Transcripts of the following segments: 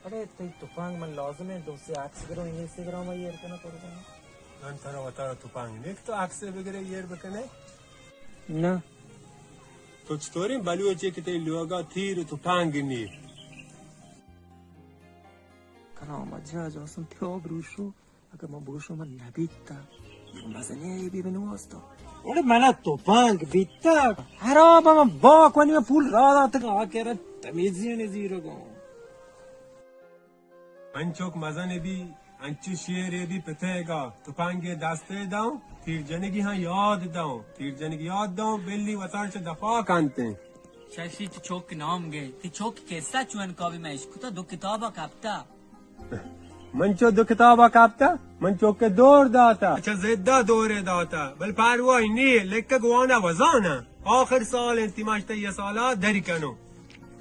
اڑے تئی تپنگ من لازم ایں، دو سے عکس گرو، انسٹاگرام ءَ ایر کناں تو۔ من ترا وتارا تپنگ نیک تو عکس بگرے ایر بکنے؟ نہ۔ تو چطوریں بلوچے کہ تئی لوگا تیر و تپنگ نی؟ کلام جا جاسم تیاب روشو۔ اگاں من بگوشاں من نبیتاں، یک مزنیں عیبے بہ نہ واستا۔ اڑے منا تپنگ بیتگ، حراب من باک ونی من پول را داتگ، آ کرا تمیزی نے زیرگوں۔ انچوک مزن بی، انچو شیر بی پتیگا، تپنگ دستے داؤں، تیر جنگی ہاں یاد داؤں، تیر جنگی یاد داؤں، بلی وتار چہ دفاع کنتیں۔ ششی چہ چوک نام گے، تی چوک قصہ چون کابی میں اشکتا دو کتابا کپتا۔ من چو دو کتابا کپتا، من چوکے دور داتا۔ اچھا زدہ دورے داتا، بل پرواہی نی، لکگ وانا وزانا۔ آخر سال انتی ماشتا یہ سالا دری کنو۔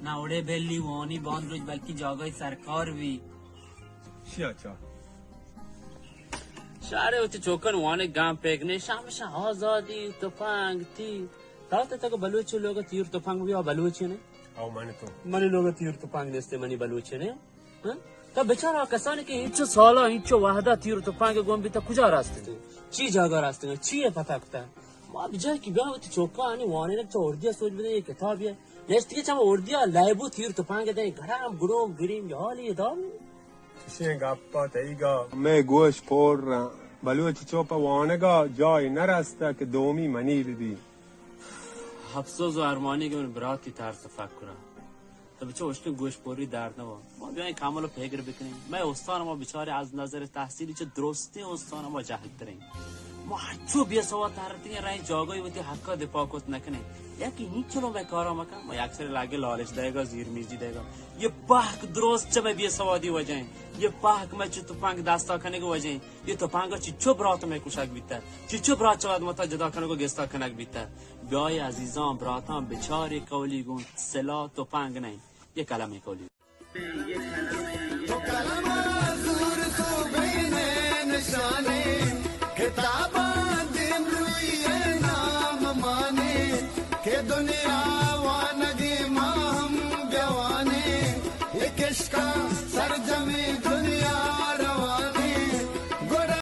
نہ اڑے بلی وانی باند روچ بلکہ جاگائی سرکار بی۔ شیا چا۔ شارے وتی چوکن وانے گام پیگنے، شامشا آزادی، تپنگ، تی۔ تا تے تک بلوچی لوگ تیر تپنگ بیا بلوچی نے؟ او من تو۔ منی لوگ تیر تپنگ نیستے، منی بلوچی نے؟ ہاں؟ تا بچار آ کسانی کہ اینچو سالا، اینچو وحدا تیر و تپنگ گون بیتا کجا راستگن؟ چی جاگا راستگن؟ چی پتا کتا؟ ما بجا کہ بیا وتی چوکانی وانینگ چا اردیا سوچ بدے، یہ کتابی ہے۔ نشتگی چا اردیا لائبو تیر تپنگ دیں، گرام گروم گریم یا حالی دام۔ چشیں گپا تئیگا مئے گوش پور رہاں۔ بلوچ چوپ وانگا جای نرستا کہ دومی منی ببی۔ افسوز و ارمانی کہ من براتی ترس فکرا۔ تو بچو اشکن گوش پوری درد نوا۔ ما بیایں کامل و پیگر بکنیں۔ مئے استان ما بچارے از نظر تحصیلی چہ درستیں استان ما جہل تریں۔ ما ہچو بے سواد ترتیں رہیں جاگہی وتی حقا دفاع کت نکنیں۔ یکی ہیچ چلو مئے کارا مکن، ما یک سر لگے لالچ دئیگا، زیر میزی دئیگا۔ یہ پہک درست چہ مئے بے سوادی وجہ ہیں۔ یہ پہک مئے چہ تپنگ دستا کنگ وجہ ہیں۔ یہ تپنگا چچو برات مئے کشگ بیتا، چچو برات چہ وت متا جدا کنگ و گستا کنگ بیتا۔ بیائے عزیزاں، براتاں، بچارے کولی گوں سلاح تپنگ نئیں، یہ قلمے کولی۔ تو قلم زور تو بین نشانے، کتاباں دیم روی نام مانے، کہ دنیا وانگی ما